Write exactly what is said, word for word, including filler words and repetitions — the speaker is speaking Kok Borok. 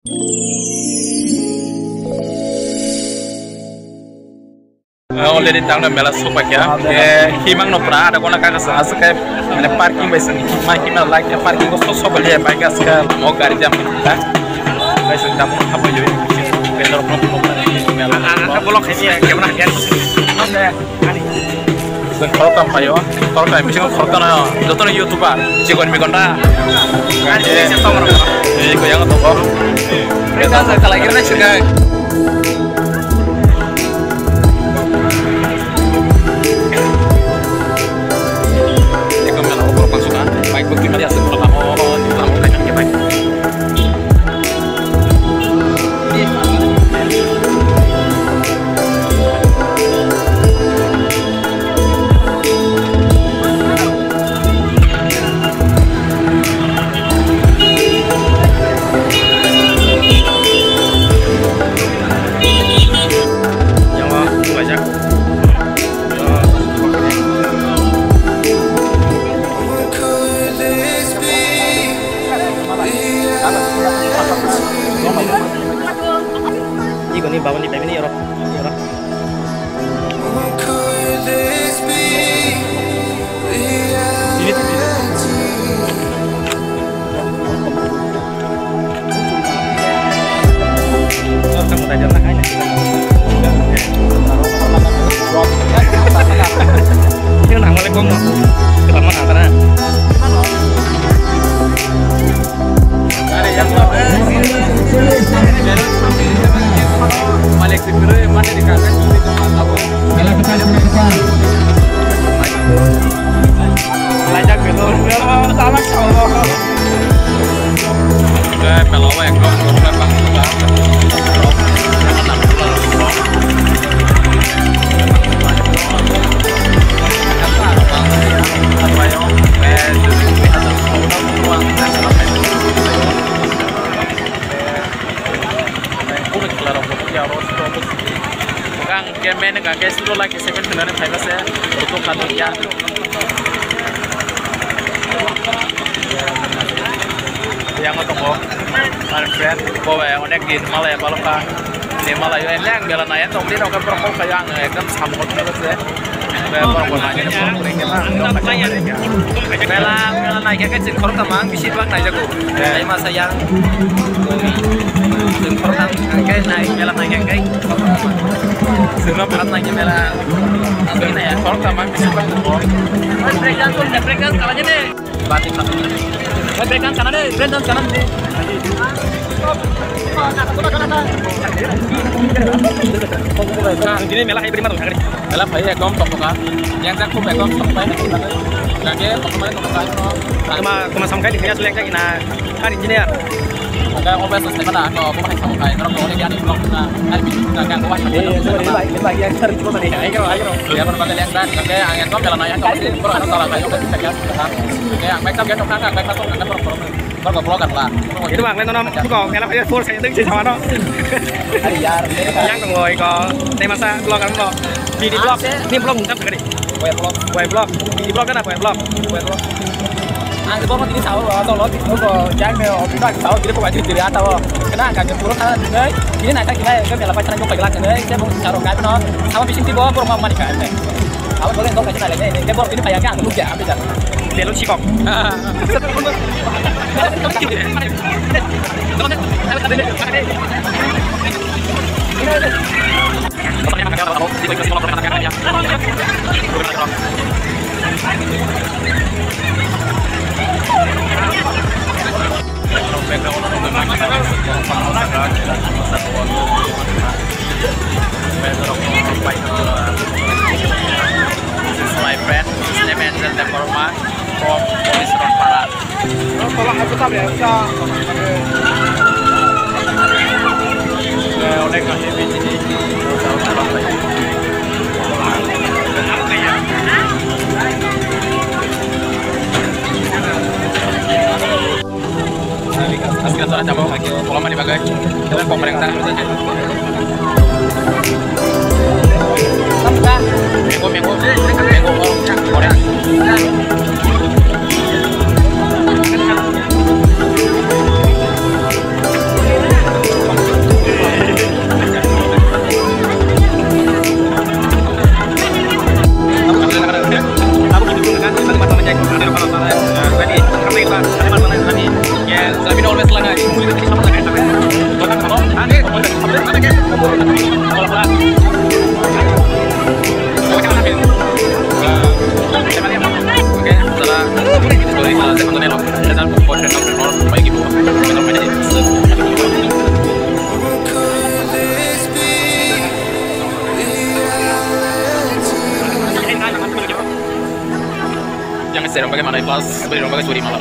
Already tangna mela sopaikha. Eh, himang no pra ada kona kaka sa asuk kai mane parking bai sing hima hima like parking ko sok sok le bai gas ka mo gari jam ta. Bai sing dam apa yo. Betor ko mela. Ang ka bolok khaisi ya kemana kan. Ani. Sing khoroktham phaio, khoroktham bisingo khoroktham no jotono YouTuber chikon mikon da. Ani sing sing tong rok. Ei ko yang tong. Kalai kira sing. Eko mela obo pang suka, bike bo kimari asuk pala o, o, o, o, o, o, o, o, o. Iko ni baba ni pemini yorok. Yorok. Ini nang male kong no. Kita mana antara? Malik sipiro mane di kaka suri ko mata bo. Lajak belo, belo, talak solo. Oke, pelo wa ekdom berubah bang. Ang ke men ka ke suro lagi seven hundred five ase. Auto ka to ya. Yang auto ko. Ang friend ko ba onek din malaya baloka. Ni malaya yang bela naya tong din oke pro ko kaya ang ekdom samgot na se. Mela, mela naikha khe chwng khoroktham ang bisi bak naijago. Tei masa yang chwng khoroktham hwnkhe nai, mela naikha khe khoroktham ang. Chwngno bwrap naikhe mela. Khoroktham ang bisi bak naijago. Break dance, break dance khalai de. Bati khalai. Break dance kana de, break dance kana de. Tini mela hai beri ma tong thangri. Mela phai ekdom tongkha. Yang jak khub ekdom tongpai. Gage tongpai tongpai. Kuma kuma samkai di sini asli yang jak ina. Kan engineer. Oke, obe sos tengah dah. Kau bukan sampai. Kalau kau lagi ada vlog na. Kan bisa kan kau wajib. Eh, sorry, lagi lagi yang terus kau tadi. Ayo, ayo. Ya, berbagai lihat dan. Oke, yang ekdom jalan aja. Kau sih, kau orang salah kayu kan kita ya. Oke, yang baik tak ya, tongkha, baik tak tongkha, tongkha. Itu bang, lain nama buka, mela kaya full saya itu sih sama no. Hari yar. Yang tunggu iko, tema sa vlog kan lo. Bini vlog, ini vlog mungkin tadi. Boy vlog. Boy vlog. Bini vlog kan apa boy vlog? Boy vlog. Ang bono tini sao, tolo tini ko jang ne office ang sao tini ko wajib diri ata o. Kena ang kami puro thana dinai. Ini nai tak dinai ke mela pacaran ko pagla kene. Saya bono sao kan no. Sama bisin tibo bono mani kan ne. Abo bole dok kaisa nai le, ke bor bini paya ke ang nukya, ang bijak. Belo sikok. My friend, his name is Angel Debbarma from Police Road Para. Askar sana jabo, kalau mani bagai, kita kok mereng sana. Mengko, mengko, mengko, oh, cak, korea. Manai plus beri rong bagai suri malah.